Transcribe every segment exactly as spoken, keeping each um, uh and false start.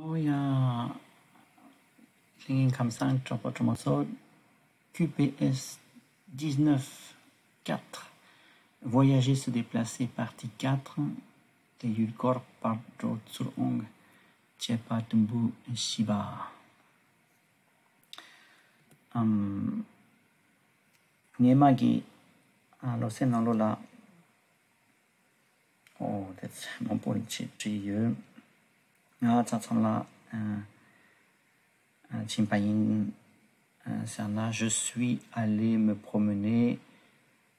ཨོ་ཡ། ལྷན་རྒྱས་ཁམས་བཟང་། གྲོགས་པོ་གྲོགས་མོ་ཚོ། Q P S dix-neuf quatre. Voyager, se déplacer, partie quatre. དེ་ཡུལ་སྐོར་པར་འགྲོ་ཚུར་འོང་བྱེད་པ་དུམ་བུ་བཞི་པ། ཨམ། སྔོན་མ་གི་ཨ་སློབ་ཚན་ནང་ལོགས་ལ། ཨོ། དེ་ཚོ་མང་པོ་ཅིག་བྲིས་ཡོད། ང་ཚང་ཚང་ལ་ཨ་ཨ་ཕྱིན་པ་ཡིན། ཨ་ཟེར་ན། Je suis allé me promener.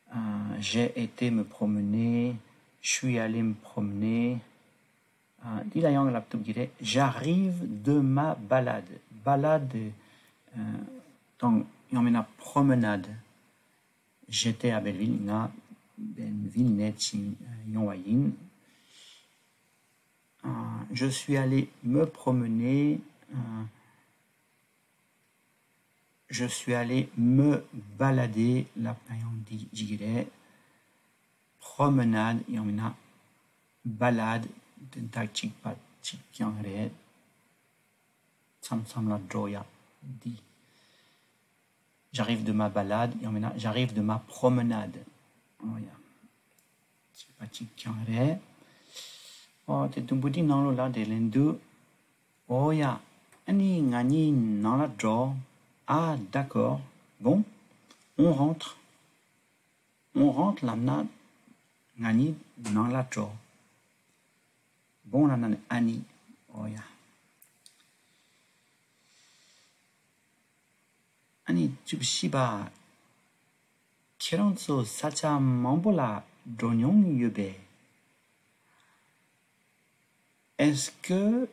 ཨ། J'ai été me promener. Je suis allé me promener. ཨ། འདི་ལ་ཡང་ལབ་ཐུབ་ཀྱི་རེད། J'arrive de ma balade. Balade, ཨ། དང་ཡང་མིན་ན་promenade. J'étais à Belleville. ང་Belleville ནས་ཕྱིན་ཡོང་བ་ཡིན། ཨ། Je suis allé me promener. ཨ། Je suis allé me balader. ལབ་ན་ཡང་འདི་འགྲིག་གི་རེད། Promenade ཡང་མིན་ན་balade དོན་དག་གཅིག་པ་གཅིག་རྐྱང་རེད། མཚམས་མཚམས་ལ་འགྲོ་ཡ་འདི། J'arrive de ma balade ཡང་མིན་ན། J'arrive de ma promenade. ཨོ་ཡ། གཅིག་པ་གཅིག་རྐྱང་རེད། ཨོ། དེ་དུམ་བུ་འདི་ནང་ལོགས་ལ་དེ་ལན་འདུག་ཨོ་ཡ། ཨ་ནི་ང་གཉིས་ནང་ལ་འགྲོ། Ah, d'accord. Bon, on rentre. On rentre ལབ་ན་ང་གཉིས་ནང་ལ་འགྲོ། Bon ལབ་ན་ནི་ཨ་ནི། ཨོ་ཡ། ཨ་ནི་བཅུ་བཞི་པ། ཁྱེད་རང་ཚོ་ས་ཆ་མང་པོ་ལ་འགྲོ་མྱོང་ཡོད་པས། Est-ce que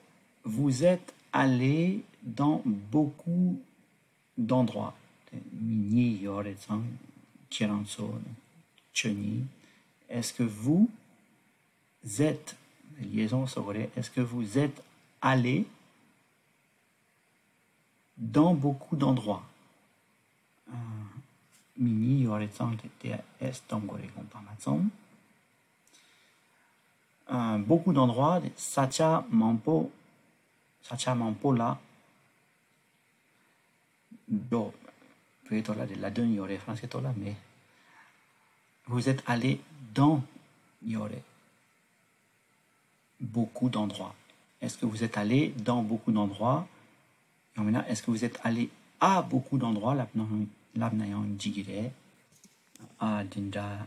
vous êtes allé dans beaucoup d'endroits? དེ་མི་གཉིས་ཡོད་རེད་ཙང་། ཁྱེད་རང་ཚོ་ཁྱོད་གཉིས། Est-ce que vous êtes, liaison སོགས་རེད། Est-ce que vous êtes allé dans beaucoup d'endroits? ཨ། མི་གཉིས་ཡོད་རེད་ཙང་དེ་དེ་S གཏོང་དགོས་རེད། དགོངས་པ་མ་ཚོམ། ཨ། Beaucoup d'endroits དེ་ས་ཆ་མང་པོ། ས་ཆ་མང་པོ་ལ་འགྲོ། བོད་ཐོག་ལ་དེ་ལ་དོན་ཡོད་རེད། ཧྥ་རན་སི་ཐོག་ལ་མེད། Vous êtes allé dans ཡོད་རེད། Beaucoup d'endroits. Est-ce que vous êtes allé dans beaucoup d'endroits? ཡང་མིན་ན། Est-ce que vous êtes allé à beaucoup d'endroits? ལབ་ན་ལབ་ན་ཡང་འགྲིག་གི་རེད། ཨ། འདི་འདྲ་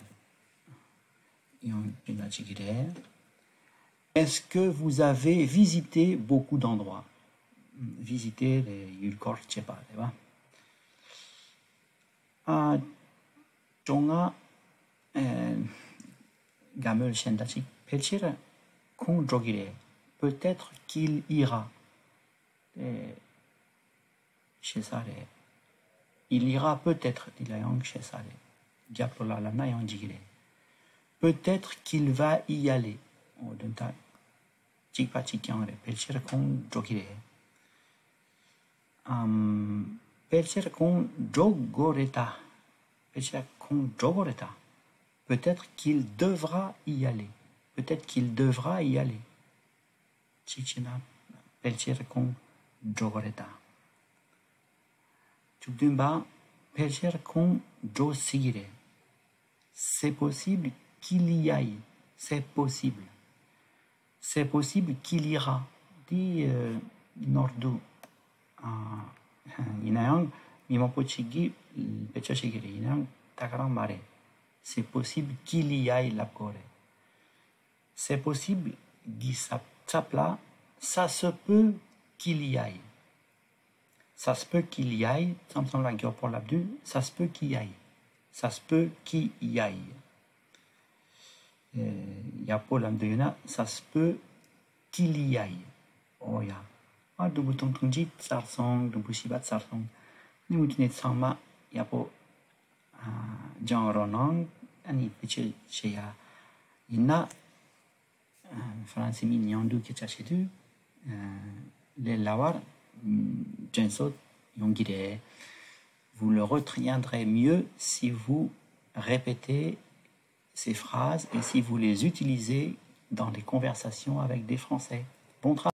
ཡང་འདི་འདྲ་འགྲིག་གི་རེད། Est-ce que vous avez visité beaucoup d'endroits? Visiter དེ་ཡུལ་སྐོར་བྱེད་པ་རེད་བ། ཨ། གྲོང་ང་། ཨེ། དགའ་མོས་གཞན་དག་ཅིག་ཕལ་ཆེར་ཁོང་འགྲོ་གི་རེད། Peut-être qu'il ira. དེ་ཤེས་ས་རེད། Il ira peut-être. འདི་ལ་ཡང་ཤེས་ས་རེད། རྒྱབ་ལོགས་ལ་ལབ་ན་ཡང་འགྲིག་གི་རེད། Peut-être qu'il va y aller. ཨོ། དོན་དག་གཅིག་པ་གཅིག་རྐྱང་རེད། ཕལ་ཆེར་ཁོང་འགྲོ་གི་རེད། ཨམ། ཕལ་ཆེར་ཁོང་འགྲོ་དགོས་རེད་ད། ཕལ་ཆེར་ཁོང་འགྲོ་དགོས་རེད་ད། Peut-être qu'il devra y aller. Peut-être qu'il devra y aller. གཅིག་བྱས་ན་ཕལ་ཆེར་ཁོང་འགྲོ་དགོས་རེད་ད། བཅུ་བདུན་པ། ཕལ་ཆེར་ཁོང་འགྲོ་སྲིད་ཀྱི་རེད། C'est possible qu'il y aille. C'est possible. C'est possible qu'il ira. འདི་ནོར་འདུག་ཨ། ཡིན་ན་ཡང་མི་མང་པོ་ཅིག་གིས་བེད་སྤྱོད་བྱེད་ཀྱི་རེད། ཡིན་ན་ཡང་ད་ག་རང་མ་རེད། C'est possible qu'il y aille ལབ་དགོས་རེད། C'est possible གི་ས་ཚབ་ལ། Ça se peut qu'il y aille. Ça se peut qu'il y aille. མཚམས་མཚམས་ལ་མགྱོགས་པོ་ལབ་དུས། Ça se peut qu'il y aille. Ça se peut qu'il y aille. ཡག་པོ་ལབ་འདོད་ཡོད་ན། Ça se peut qu'il y aille. ཨོ་ཡ། ཨ། དུམ་བུ་ཐུང་ཐུང་ཅིག་ཚར་སོང་། དུམ་བུ་བཞི་པ་ཚར་སོང་། ནི་མུ་མཐུད་ནས་ཚང་མ་ཡག་པོ་སྦྱང་རོགས་གནང་། ཨ་ནི་བེད་སྤྱོད་བྱེད་ཡ་ཡིན་ན། ཧྥ་རན་སི་མི་མཉམ་དུ་སྐད་ཆ་བཤད་དུས་ལས་སླ་བར་དྲན་གསོ་ཡོང་གི་རེད། Vous le retiendrez mieux si vous répétez ces phrases et si vous les utilisez dans des conversations avec des Français. Bon travail.